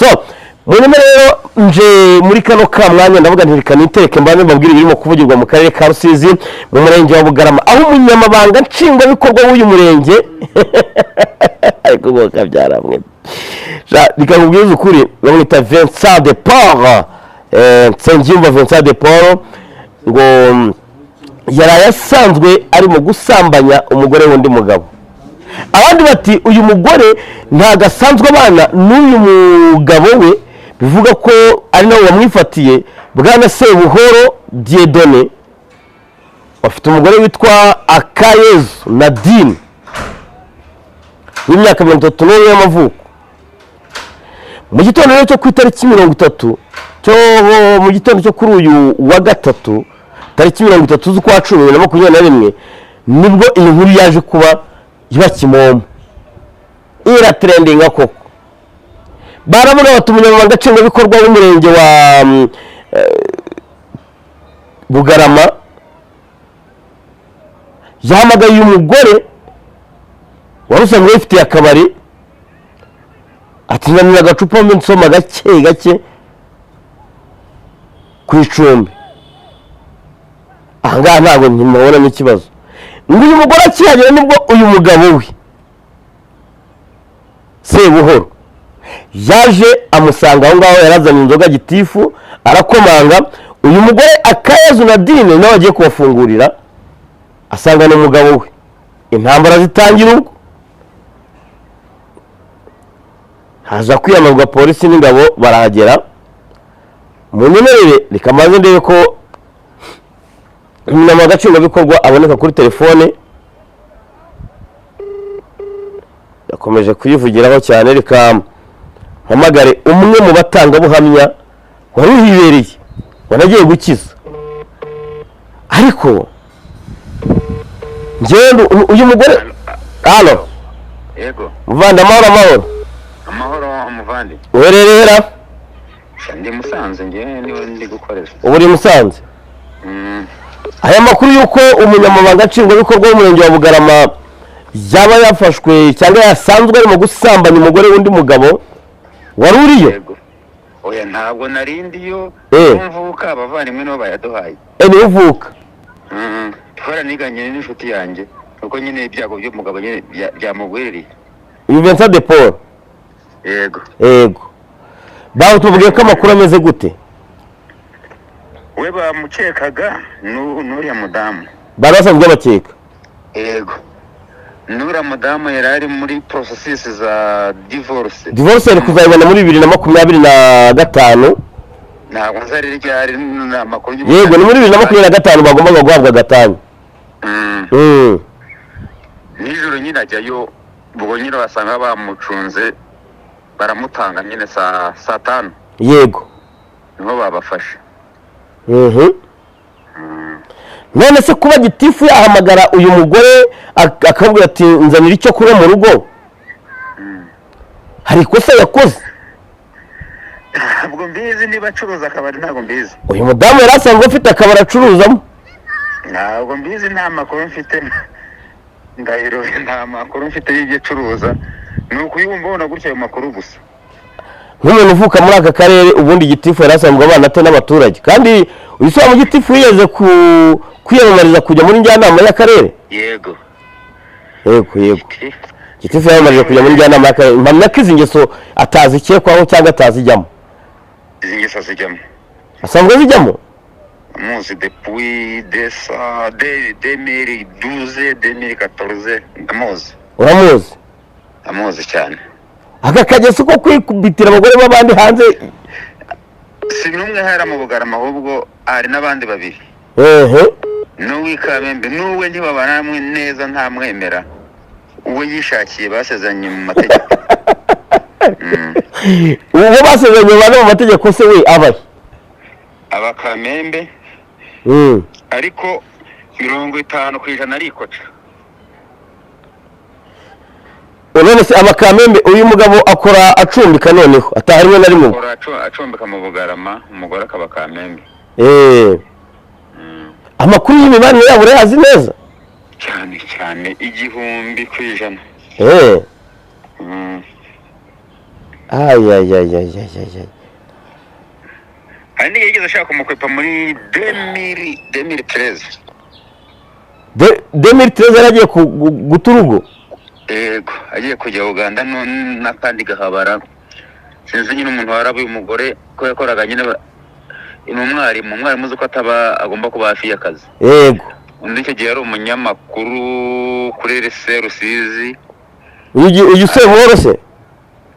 So munyuma rero nje muri kano ka mwanya ndavuga nti reka nitereke mbanze mbabwire ibirimo kuvugirwa mu karere ka Rusizi mu murenge wa Bugarama, aho umunyamabanga nshingwabikorwa w'uyu murenge ariko ngo kabyaramwe, reka nkubwize ukuri, bamwita Vincent de Paul, Nsengiyumva Vincent de Paul, ngo yaraye asanzwe arimo gusambanya umugore w'undi mugabo. Abandi bati uyu mugore ntabwo asanzwe abana n'uyu mugabo we, bivuga ko ari nawe wamwifatiye, bwana Sebuhoro Dieudonné, bafite umugore witwa Akayezu Nadine w'imyaka 31 y'amavuko. Mu gitondo rero cyo ku itariki 30 cyo mu gitondo cyo kuri uyu wa gatatu, tariki 30 z'ukwa cumi 2021, nibwo iyi nkuru yaje kuba iba kimomo, iratrendinga koko. Baravuga bati umunyamabanga nshingwabikorwa w'umurenge wa Bugarama yahamagaye uyu mugore wari usanzwe wifitiye akabari, ati nzanira agacupa mbe nsoma gake gake ku icumbi. Aha ngaha ntabwo ntimubonamo ikibazo. Ngo uyu mugore akihagera nibwo uyu mugabo we Sebuhoro yaje amusanga aho ngaho, yarazanye inzoga. Gitifu arakomanga, uyu mugore Akayezu Nadine nawe agiye kubafungurira, asanga ni umugabo we. Intambara zitangira ubwo, haza kwiyamazwa polisi n'ingabo barahagera. Munyemerere reka mbanze ndebe ko umunyamabanga nshingwabikorwa aboneka kuri telefone, yakomeje kuyivugiraho cyane. Reka mpamagare umwe mu batangabuhamya wari uhibereye wanagiye gukiza. Ariko njyewe uyu mugore, halo? Yego. Muvandi, amahoro amahoro. Amahoro umuvandi. Uherereye ra? Ndi Musanze, ngewe niwe ndi gukorera. Ubu uri Musanze? Mm. Aya makuru y'uko umunyamabanga nshingwabikorwa w'umurenge wa Bugarama yaba yafashwe cyangwa yasanzwe arimo gusambanya umugore w'undi mugabo, wari uriyo? Yego, oya, ntabwo nari ndiyo. Mvuka, abavandimwe nibo bayaduhaye. Niwe uvuka? Mm. Twaraniganye n'inshuti yanjye, kuko nyine ibyago by'umugabo nyine byamugwiririye. Uyu Vincent de Paul? Yego. Yego, bawe tubabwiye ko amakuru ameze gute? We bamukekaga n'uriya mudamu. Bari basanzwe bakeka? Yego, n'uriya mudamu yari ari muri processus za divorce. Divorce yari kuzayibona muri 2025. Ntabwo nzi ari ryari, ni amakuru. Yego, ni muri 2025 bagombaga guhabwa gatanya. Nijoro nyine ajyayo, ubwo nyine basanga bamucunze, baramutanga nyine saa tanu. Niho babafashe. None se kuba gitifu yahamagara uyu mugore akabwira ati nzanira icyo kunywa mu rugo, hari ikosa yakoze? Ntabwo mbizi niba acuruza akabari, ntabwo mbizi. Uyu mudamu yari asanzwe afite akabari acuruzamo. Ntabwo mbizi, nta makuru mfite, ndahiro, nta makuru mfite y'ibyo acuruza, ni ukuyumva ubona gutya ayo makuru gusa. Nk'umuntu uvuka muri aka karere, ubundi gitifu yari asanzwe abana ate n'abaturage? Kandi uyu si wa mu gitifu yigeze kwiyamamariza kujya muri njyanama y'akarere? Yego. Yego, gitifu yiyamamarije kujya muri njyanama y'akarere. Mpamya ko izi ngeso atazikekwaho cyangwa atazijyamo. Izi ngeso zijyamo. Asanzwe azijyamo? Muzi depuis desa de 2012, 2014, ndamuzi. Uramuzi? Ndamuzi cyane. Aka kageso ko kwikubitira abagore b'abandi hanze? Si n'umwe hera mu Bugarama, ahubwo hari n'abandi babiri. N'uw'ikamembe n'uwe ntibabana neza, ntamwemera, uwo yishakiye basezeranye mu mategeko. Uwo basezeranye babana mu mategeko se we abahe? Aba Kamembe. Ariko 50% arikoca. None se abakamembe, uyu mugabo akora acumbika noneho ataha rimwe na rimwe? Akora acumbika mu Bugarama, umugore akaba Kamembe. Amakuru y'imibanire yabo urayazi neza? Cyane cyane, 1000%. Ayayayayayay. Hari n'igihe yigeze ashaka kumukwepa muri 2013. 2013 yari agiye guta urugo. Yego, agiye kujya Uganda n'akandi gahabara, sinzi nyine umuntu warabuye umugore ko yakoraga nyine ni umwarimu uzi ko ataba agomba kuba hafi y'akazi. Undi icyo gihe yari umunyamakuru kuri RC Rusizi. Uyu Sebuhoro se?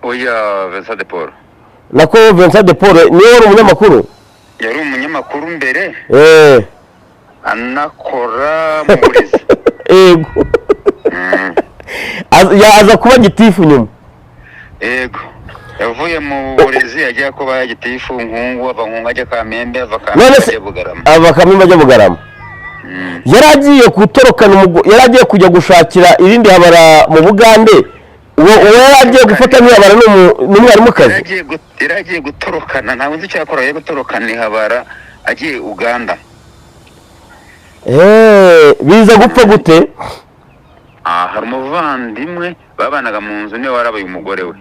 Oya, Vincent de Paul. Nako Vincent de Paul niwe wari umunyamakuru? Yari umunyamakuru mbere, anakora mu burezi. Aza kuba gitifu nyuma. Yego, yavuye mu burezi ajya kuba gitifu Nkungu, ava Nkungu ajya Kamembe, ava Kamembe None se ajya Bugarama. Ava Kamembe ajya Bugarama. Yari agiye gutorokana yari agiye kujya gushakira irindi habara mu Bugande. Uwo yari agiye gufata nk'ihabara n'umwarimukazi. Yari agiye gutorokana, ntabwo nzi icyo yakora, yagiye gutorokana ihabara agiye Uganda. Biza gupfa gute? Hari umuvandimwe babanaga mu nzu, niwe warabaye umugore we.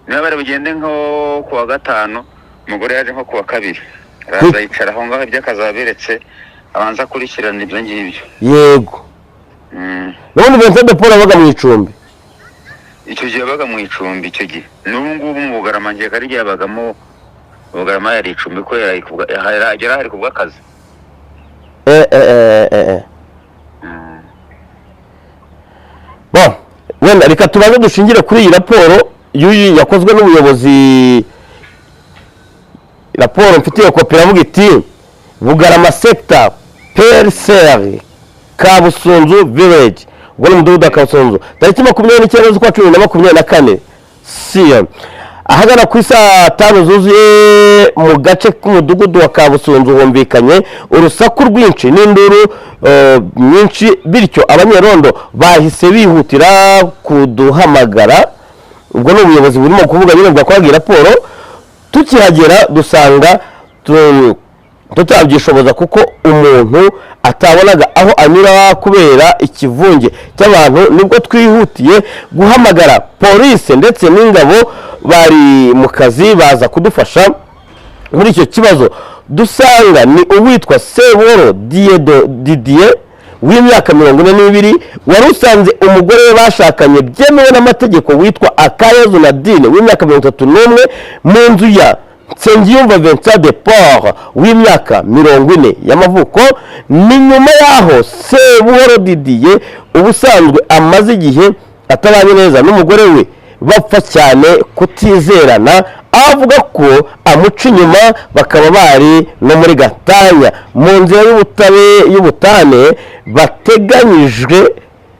Niba bari bugende nko ku wa gatanu, umugore yaje nko ku wa kabiri, araza yicara aho ngaho, ibyo akazaberetse abanza akurikirana ibyo ngibyo. N'ubundi Vincent de Paul abaga mu icumbi. Icyo gihe yabaga mu icumbi, icyo gihe n'ubu ngubu mu Bugarama, ngiye kari yabagamo Bugarama, yari icumbi ko yari ahari ku bw'akazi. Bon, wenda reka tubanze dushingire kuri iyi raporo y'uyu yakozwe n'ubuyobozi. Raporo mfitiye kopi iravuga iti: "Bugarama sector, PRCR Kabusunzu village", ubwo ni umudugudu wa Kabusunzu, tariki 29 z'ukwa cumi na 24 siyo, ahagana ku isaa 5 zuzuye, mu gace k'umudugudu wa Kabusunzu humvikanye urusaku rwinshi n'induru nyinshi, bityo abanyerondo bahise bihutira kuduhamagara. Ubwo ni ubuyobozi burimo kuvuga nyine bwakoraga iyi raporo. "Tukihagera dusanga tutabyishoboza kuko umuntu atabonaga aho anyura kubera ikivunge cy'abantu, nibwo twihutiye guhamagara polisi ndetse n'ingabo bari mu kazi baza kudufasha muri icyo kibazo. Dusanga ni uwitwa Sebuhoro Didier w'imyaka 42 wari usanze umugore we bashakanye byemewe n'amategeko witwa Akayezu Nadine w'imyaka 31 mu nzu ya Nsengiyumva Vincent de Paul w'imyaka 40 y'amavuko. Ni nyuma y'aho Sebuhoro Didier ubusanzwe amaze igihe atabanye neza n'umugore we, bapfa cyane kutizerana, avuga ko amuca inyuma, bakaba bari no muri gatanya mu nzira y'ubutane bateganyijwe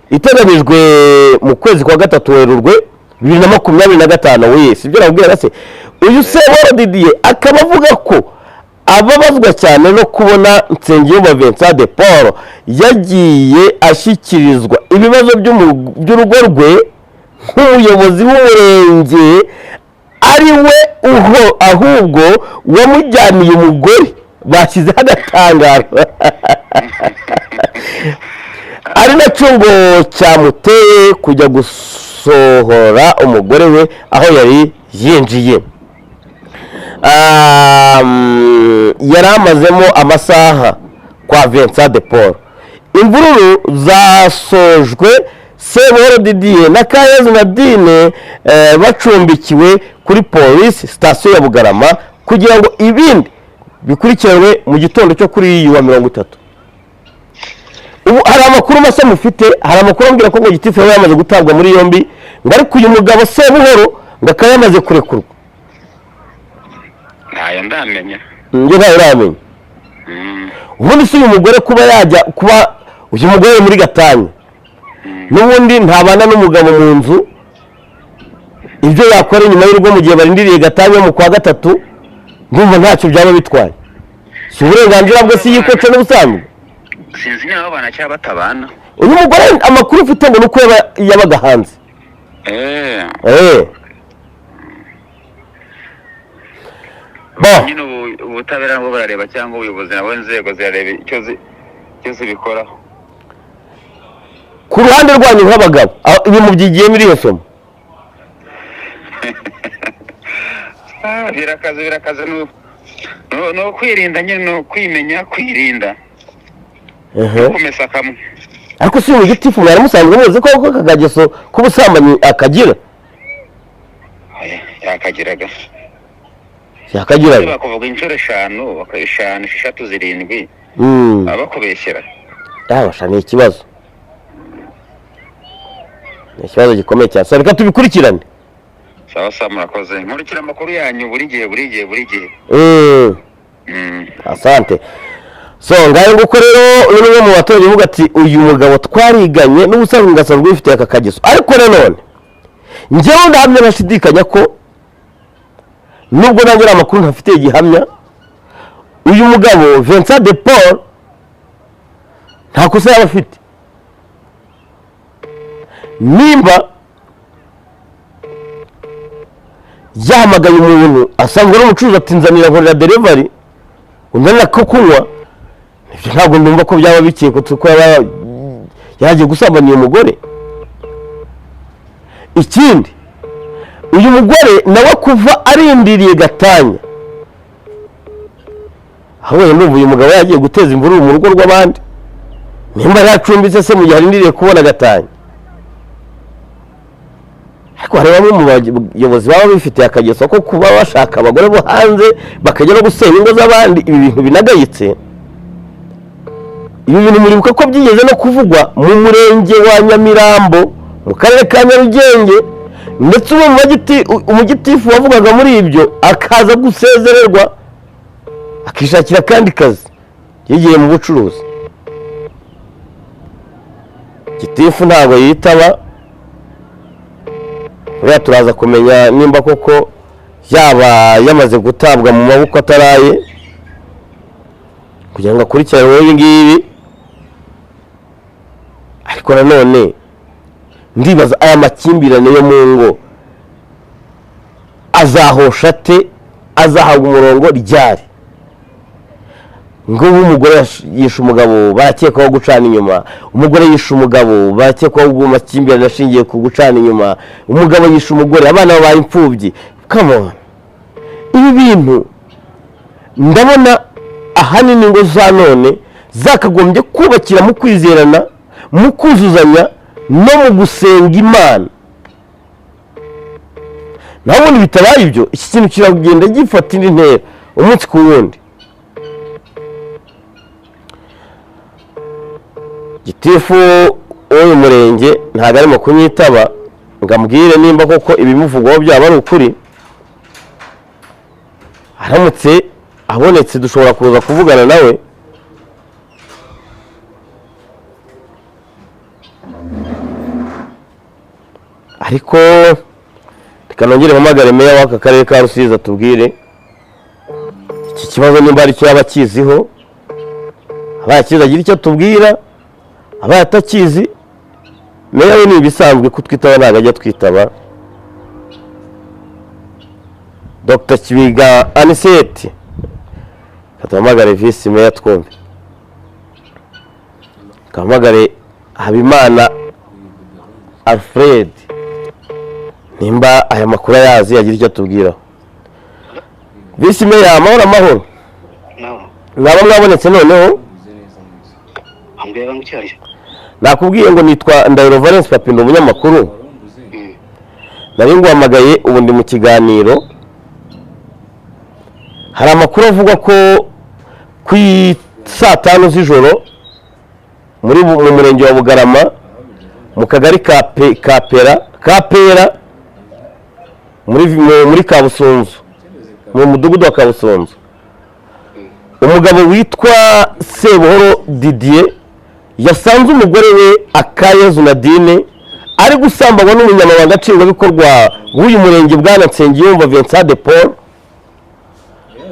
iteganyijwe mu kwezi kwa gatatu, Werurwe 2025." We sibyo nabwira se? Uyu Sebuhoro Didier akaba avuga ko ababazwa cyane no kubona Nsengiyumva Vincent de Paul yagiye ashyikirizwa ibibazo by'urugo rwe nk'umuyobozi w'umurenge, ari we uho ahubwo wamujyaniye umugore, bashyizeho agatangaro, ari nacyo ngo cyamuteye kujya gusohora umugore we aho yari yinjiye. Yari amazemo amasaha kwa Vincent de Paul. Imvururu zasojwe Sebuhoro Didier na Kayezu Nadine bacumbikiwe kuri polisi sitasiyo ya Bugarama kugira ngo ibindi bikurikiranwe mu gitondo cyo kuri uyu wa 30. Ubu hari amakuru mashya mufite? Hari amakuru ambwira ko ngo gitifu yaba yamaze gutabwa muri yombi, ngo ariko uyu mugabo Sebuhoro ngo akaba yamaze kurekurwa. Ntayo ndamenya. Njye ntayo uramenya. Ubundi si uyu mugore kuba yajya kuba uyu mugore ari muri gatanya, n'ubundi ntabana n'umugabo mu nzu, ibyo yakora inyuma y'urugo mu gihe barindiriye gatanya mu kwa gatatu, ndumva ntacyo byaba bitwaye. Si uburenganzira bwe? Si yikoce n'ubusanzwe? Sinzi niba babana cyangwa batabana. Uyu mugore amakuru ufite ngo ni uko yabaga hanze. Bon. Nyine ubutabera nabwo burareba, cyangwa ubuyobozi nabo, inzego zirareba icyo zibikoraho. Ku ruhande rwanyu nk'abagabo, ibi mubyigiye muri iyo somo? Ah, birakaze birakaze, ni ukwirinda nyine, ni ukwimenya kwirinda. Kumesa kamwe. Ariko si umugitifu mwari musanzwe muzi ko aka kageso k'ubusambanyi akagira? Oya, yakagiraga. Yakagiraga. Bakuvuga inshuro 5, 5, 6, 7, abakubeshyera. Yabasha, ni ikibazo, ni ikibazo gikomeye cyane. So, reka tubikurikirane. Sawa sawa, murakoze. Nkurikira amakuru yanyu buri gihe, buri gihe, buri gihe. Asante. So ngayo nguko rero, uyu ni umwe mu baturage uvuga ati uyu mugabo twariganye n'ubusanzwe ngasanzwe wifitiye aka kageso. Ariko nanone njyewe ndahamya ntashidikanya ko nubwo nanjye ari amakuru ntafitiye gihamya, uyu mugabo Vincent de Paul nta kosa yaba afite. Nimba yahamagaye umuntu asanzwe ari umucuruzi ati nzanira nkorera delivery, unzanira ko kunywa, ibyo ntabwo ndumva ko byaba bikekwa ko yaba yagiye gusambanya uyu mugore. Ikindi, uyu mugore nawe kuva arindiriye gatanya, aho wenda ndumva uyu mugabo yagiye guteza imvururu mu rugo rw'abandi, nimba yacumbitse se mu gihe arindiriye kubona gatanya. Ariko hari bamwe mu bayobozi baba bifitiye akageso ko kuba bashaka abagore bo hanze bakajya no gusenya ingo z'abandi. Ibi bintu binagayitse. Ibi bintu muribuka ko byigeze no kuvugwa mu murenge wa Nyamirambo mu karere ka Nyarugenge, ndetse umwe umugitifu wavugaga muri ibyo akaza gusezererwa akishakira akandi kazi yigiye mu bucuruzi. Gitifu ntabwo yitaba, buriya turaza kumenya nimba koko yaba yamaze gutabwa mu maboko ataraye kugira ngo akurikiranwe ibi ngibi. Ariko nanone ndibaza aya makimbirane yo mu ngo azahosha ate, azahabwa umurongo ryari? Ngo ubu umugore yishe umugabo barakekwaho gucana inyuma, umugore yishe umugabo barakekwaho amakimbirane ashingiye ku gucana inyuma, umugabo yishe umugore, abana babaye imfubyi. Come on. Ibi bintu ndabona ahanini ingo za none zakagombye kubakira mu kwizerana, mu kuzuzanya no mu gusenga Imana. Naho ubundi bitabaye ibyo, iki kintu kiragenda gifata indi ntera umunsi ku wundi. Gitifu w'uyu murenge ntabwo arimo kunyitaba ngo ambwire nimba koko ibimuvugwaho byaba ari ukuri. Aramutse abonetse dushobora kuza kuvugana nawe. Ariko reka nongere mpamagare meya w'aka karere ka Rusizi atubwire iki kibazo nimba ari cyo yaba akiziho, abaye akizi agira icyo atubwira, abaye atakizi meya we ni ibisanzwe kutwitaba ntabwo ajya twitaba. Dr Kibiga Aniseti, duhamagare visi meya twumve, duhamagare Habimana Alfred nimba aya makuru ayazi agira icyo atubwiraho. Visi meya, amahoro amahoro. Mwaba mwabonetse noneho? Nakubwiye ngo nitwa Ndahiro Valence Papindo, umunyamakuru. Nari nguhamagaye ubu ndi mu kiganiro. Hari amakuru avuga ko ku saa 5 z'ijoro muri mu murenge wa Bugarama mu kagari ka Kapera muri Kabusunzu, mu mudugudu wa Kabusunzu, umugabo witwa Sebuhoro Didier yasanze umugore we Akayezu Nadine ari gusambanywa n'umunyamabanga nshingwabikorwa w'uyu murenge bwana Nsengiyumva Vincent de Paul.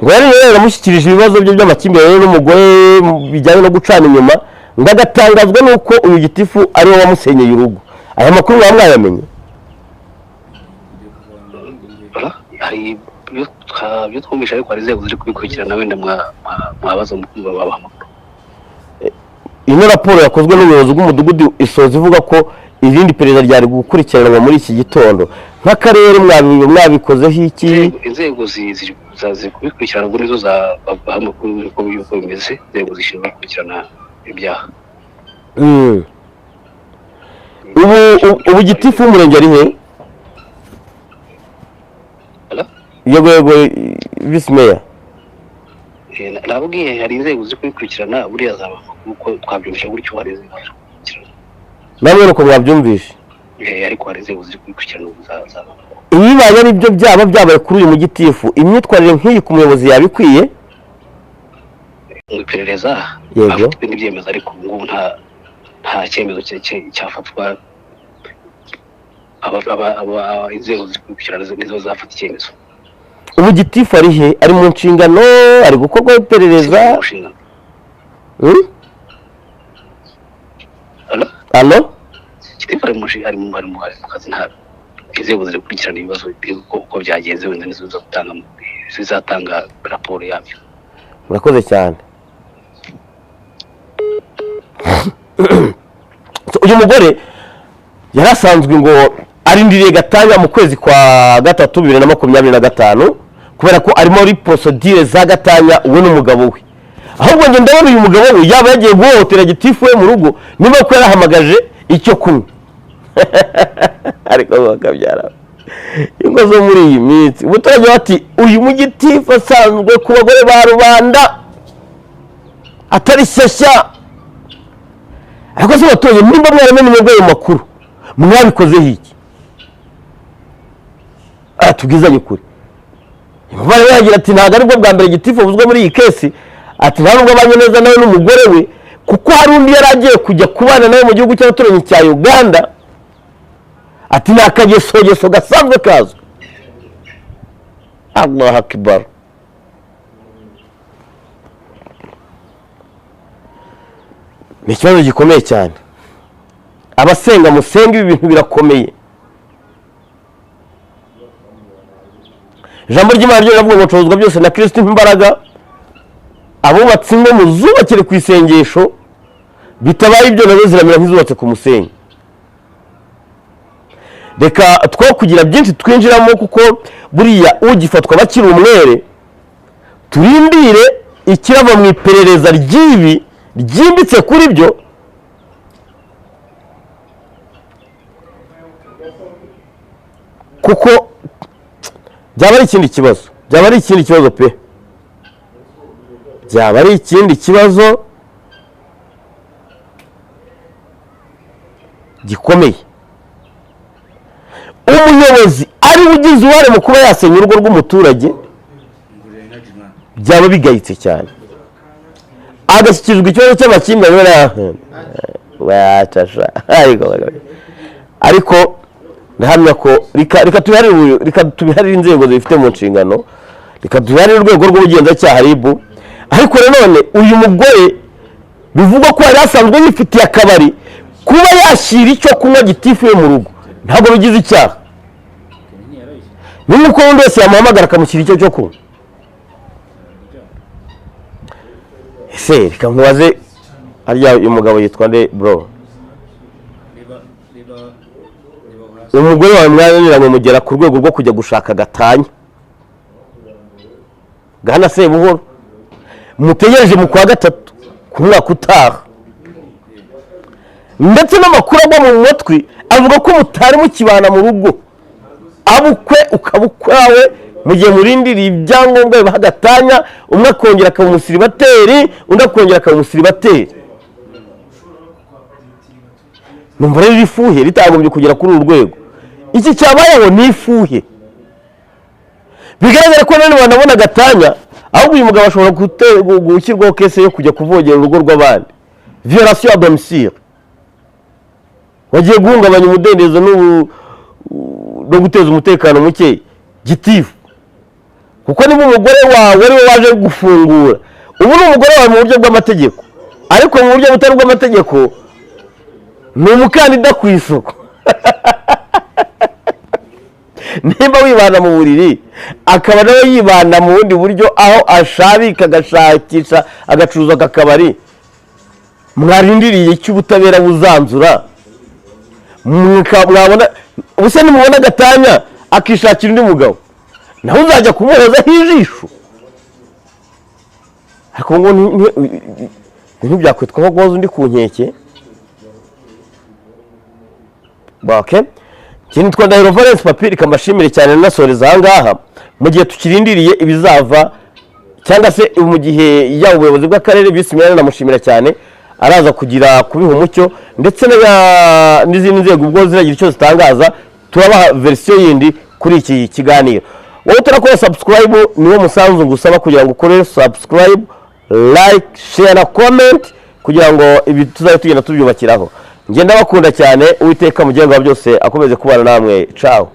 Ngo yari yaramushyikirije ibibazo bye by'amakimbirane n'umugore bijyanye no gucana inyuma, ngo agatangazwa n'uko uyu gitifu ari we wamusenyeye urugo. Aya makuru mwaba mwayamenye? Hari ibyo twumvisha ariko hari inzego ziri kubikurikirana, wenda mwabaza mukumva babaha amakuru. Ino raporo yakozwe n'ubuyobozi bw'umudugudu isoza ivuga ko irindi perereza ryari gukurikiranwa muri iki gitondo. Nk'akarere mwabikozeho iki? Inzego ziri kubikurikirana, ubwo nizo zabaha amakuru uko bimeze, inzego zishinzwe gukurikirana ibyaha. Ubu gitifu w'umurenge ari he? Yego yego, visi meya. Nabwiye hari inzego ziri kubikurikirana, buriya zaba uko twabyumvisha gutyo, hari inzego ziri kubikurikirana. Namwe uko mwabyumvishe? Ariko hari inzego ziri kubikurikirana ubu zaba. Ibibaye ari byo byaba byabaye kuri uyu mugitifu, imyitwarire nk'iyi ku muyobozi yabikwiye? Mu iperereza hafatwa n'ibyemezo, ariko ubu ngubu nta cyemezo cyafatwa, inzego ziri kubikurikirana nizo zafata icyemezo. Ubu gitifu ari he? Ari mu nshingano, ari gukorwaho iperereza? Alo? Gitifu ari mu kazi, nta inzego ziri gukurikirana ibibazo uko byagenze, wenda nizo zizatanga raporo yabyo. Murakoze cyane. Uyu mugore yarasanzwe ngo arindiriye gatanya mu kwezi kwa 3 2025, kubera ko arimo muri procedure za gatanya we n'umugabo we. Ahubwo nge ndabona uyu mugabo we yaba yagiye guhohotera gitifu we mu rugo, niba ko yarahamagaje icyo kunywa. Ariko bakabyara ingo zo muri iyi minsi. Umuturage ati uyu mugitifu asanzwe ku bagore ba rubanda atari shyashya. Ariko se batoye, nimba mwaramenye ayo makuru mwabikozeho iki? Tubwizanye ukuri. Imvura yagira ati ntabwo aribwo bwa mbere gitifu avuzwe muri iyi kesi, ati nta nubwo abanye neza nawe n'umugore we, kuko hari undi yari agiye kujya kubana nawe mu gihugu cy'abaturanyi cya Uganda, ati ni akagesogeso gasanzwe kazwi. Allahu Akbar. Ni ikibazo gikomeye cyane. Abasenga musenga, ibi bintu birakomeye. Ijambo ry'Imana ryo riravuga ngo nshobozwa byose na Kristo imbaraga. Abubatse ingo muzubakire ku isengesho, bitabaye ibyo nazo ziramera nk'izubatse ku musenyi. Reka two kugira byinshi twinjiramo, kuko buriya ugifatwa bakiri umwere, turindire ikirava mu iperereza ry'ibi ryimbitse kuri byo. Kuko byaba ari ikindi kibazo, byaba ari ikindi kibazo pe, byaba ari ikindi kibazo gikomeye. Umuyobozi ari ugize uruhare mu kuba yasenya urugo rw'umuturage, byaba bigayitse cyane, agashyikirizwa ikibazo cy'amakimbirane. Ariko ndahamya ko reka tubiharire inzego zibifite mu nshingano, reka tubiharire urwego rw'ubugenzacyaha RIB. Ariko nanone uyu mugore bivugwa ko yari asanzwe yifitiye akabari, kuba yashyira icyo kunywa gitifu we mu rugo ntabwo bigize icyaha. Ni nk'uko undi wese yamuhamagara akamushyira icyo cyo kunywa. Ese reka nkubaze, harya uyu mugabo yitwa nde bro? Umugore wawe mwananiranye mugera ku rwego rwo kujya gushaka gatanya gahana Sebuhoro, mutegereje mu kwa 3 ku mwaka utaha, ndetse n'amakuru agwa mu matwi avuga ko mutari mukibana mu rugo, abukwe ukabukwawe, mu gihe murindiriye ibyangombwa bibaha gatanya, umwe akongera akaba umusiribateri, undi akongera akaba umusiribateri. Numva rero ifuhe ritagombye kugera kuri uru rwego. Iki cyabayeho ni ifuhe, bigaragara ko none banabona gatanya, ahubwo uyu mugabo ashobora gushyirwaho kese yo kujya kuvogera urugo rw'abandi, violation à domicile, wagiye guhungabanya umudendezo no guteza umutekano muke gitifu. Kuko niba umugore wawe ariwe waje gufungura, ubu ni umugore wawe mu buryo bw'amategeko, ariko mu buryo butari bw'amategeko ni umukandida ku isoko. Nimba wibana mu buriri, akaba nawe yibana mu bundi buryo, aho ashabika agashakisha agacuruza akabari, mwarindiriye icyo ubutabera buzanzura. Mwabona ubuse nimubona gatanya akishakira undi mugabo, nawe uzajya kumuhozaho ijisho. Ariko ngo ntibyakwitwa nko guhoza undi ku nkeke. Okay. Nitwa Ndahiro Valence Papi, reka mbashimire cyane nasoreza aha ngaha mu gihe tukirindiriye ibizava, cyangwa se mu gihe yaba ubuyobozi bw'akarere, visi meya namushimira cyane, araza kugira kubiha umucyo, ndetse n'izindi nzego ubwo ziragira icyo zitangaza, turabaha verisiyo yindi kuri iki kiganiro. Wowe utarakora subscribe, niwo musanzu ngusaba kugira ngo ukore subscribe, like, share na comment, kugira ngo ibi tuzajye tugenda tubyubakiraho. Ngenda bakunda cyane, Uwiteka mugenga wa byose akomeze kubana namwe. Ciao.